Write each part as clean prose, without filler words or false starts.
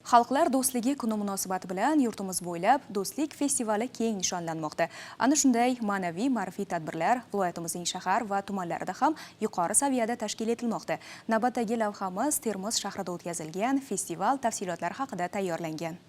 Xalqlar do'stligi kuni munosabati bilan yurtimiz bo'ylab do'stlik festivali keng nishonlanmoqda. Ana shunday ma'naviy ma'rifiy tadbirlar viloyatimizning shahar va tumanlarida ham yuqori saviyada tashkil etilmoqda. Navbatdagi lavhamiz Termiz shahrida o'tkazilgan festival tafsilotlari haqida tayyorlangan.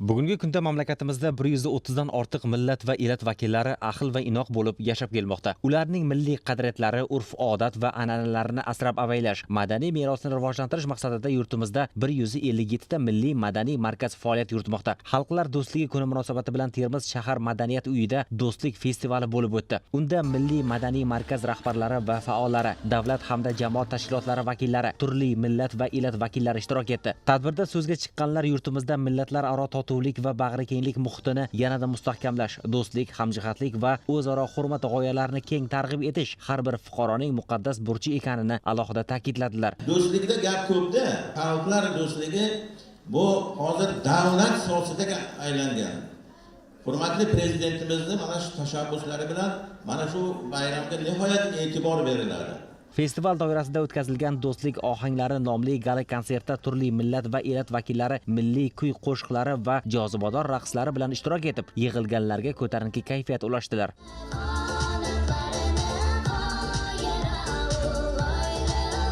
Bugungi kunda mamlakatimizda 130 dan ortiq millat va elat vakillari ahil va inoq bo'lib yashab kelmoqda. Ularning milliy qadriyatlari, urf-odat va an'analarini asrab avaylash, madaniy merosni rivojlantirish maqsadida yurtimizda 157 ta milliy madaniy markaz faoliyat yuritmoqda. Xalqlar do'stligi kuni munosabati bilan Termiz shahar madaniyat uyida do'stlik festivali bo'lib o'tdi. Unda milliy madaniy markaz rahbarlari va faollari, davlat hamda jamoat tashkilotlari vakillari, turli millat va elat vakillari ishtirok etdi. Tadbirda so'zga chiqqanlar yurtimizda millatlararo totuvlik va bag'rikenglik muhitini yanada mustahkamlash, do'stlik, hamjihatlik va o'zaro hurmat g'oyalarini keng targ'ib etish har bir fuqaroning muqaddas burchi ekanini alohida ta'kidladilar. Do'stlikda gap ko'pda. Xalqlar do'stligi bu hozir davlat siyosatiga aylangan. Hurmatli prezidentimizni mana shu tashabbuslari bilan mana shu bayramga nihoyat e'tibor beriladi. Festival doirasida o'tkazilgan "Do'stlik ohanglari" nomli gala konsertda turli millat va elat vakillari milliy kuy qo'shiqlari va jozibador raqslari bilan ishtirok etib, yig'ilganlarga ko'tarinki kayfiyat ulashdilar. Qanotlarini qoyira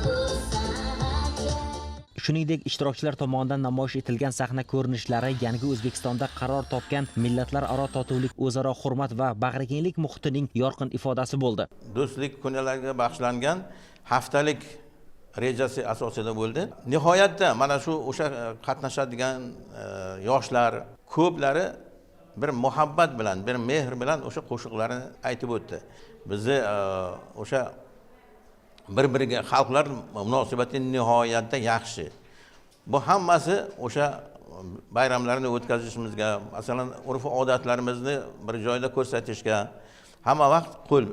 bu saharga. Shuningdek, ishtirokchilar tomonidan namoyish etilgan sahna ko'rinishlari yangi O'zbekistonda qaror topgan millatlararo totuvlik, o'zaro hurmat va bag'rikenglik muhitining yorqin ifodasi bo'ldi. Do'stlik kunlariga bag'ishlangan haftalik rejasi asosida bo'ldi. Nihoyatda mana shu o'sha qatnashadigan yoshlar ko'plari bir muhabbat bilan, bir mehr bilan o'sha qo'shiqlarni aytib o'tdi. Bizni o'sha bir biriga xalqlar munosabati nihoyatda yaxshi. Bu hammasi o'sha bayramlarni o'tkazishimizga, masalan, urf odatlarimizni bir joyda ko'rsatishga hamma vaqt qo'l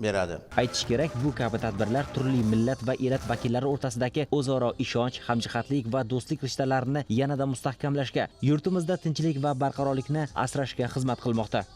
beradi. Aytish kerak, bu kabi tadbirlar turli millat va elat vakillari o'rtasidagi o'zaro ishonch, hamjihatlik va do'stlik rishtalarini yanada mustahkamlashga, yurtimizda tinchlik va barqarorlikni asrashga xizmat qilmoqda.